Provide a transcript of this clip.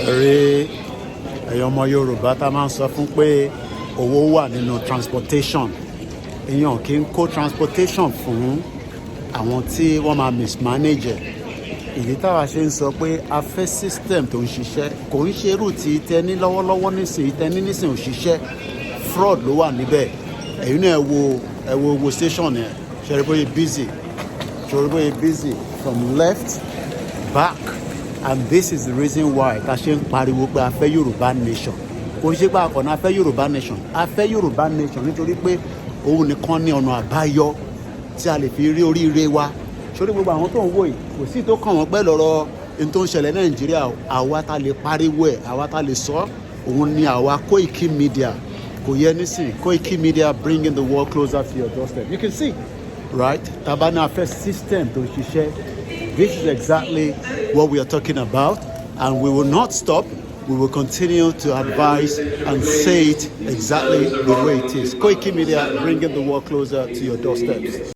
Rí ẹ̀yin ọmọ Yorùbá tá a máa ń sọ fún pé owó wà nínú transportation, èèyàn kì í kó transportation fún àwọn tí wọ́n máa mismanage ẹ̀. Ìdí táwa ṣe ń sọ pé a fẹ́ system tó ń ṣiṣẹ́, kò ń ṣe irú tí tẹ ní lọ́wọ́lọ́wọ́ nísìnyí, tẹ ní nísìnyí ò ṣiṣẹ́, fraud ló wà níbẹ̀. Ẹ̀yin náà, ẹ wo, ẹ wo wo station yẹn. Ṣe rí bóyá busy? Ṣe rí bóyá busy from left back? And this is the reason why ta ṣe ń pariwo pé a fẹ́ Yorùbá nation. Kò ń ṣe pé akọ̀nà a fẹ́ Yorùbá nation. A fẹ́ Yorùbá nation nítorí pé òun nìkan ní ọ̀nà àbáyọ tí a lè fi rí oríire wa. Sórí gbogbo àwọn tó ń wò yìí, kò sí tó kàn wọ́n pẹ́ lọ́rọ̀ n tó ń ṣẹlẹ̀ Nàìjíríà. Àwa ta lè pariwo ẹ̀, àwa ta lè sọ, òun ni àwa Koiki Media. Kò yẹ nísìn, Koiki Media, bringing the world closer to your doorstep. You can see, right? Tabana fẹ́ system tó ń ṣiṣẹ́. This is exactly what we are talking about, and we will not stop. We will continue to advise and say it exactly the way it is. Koiki Media, bringing the world closer to your doorsteps.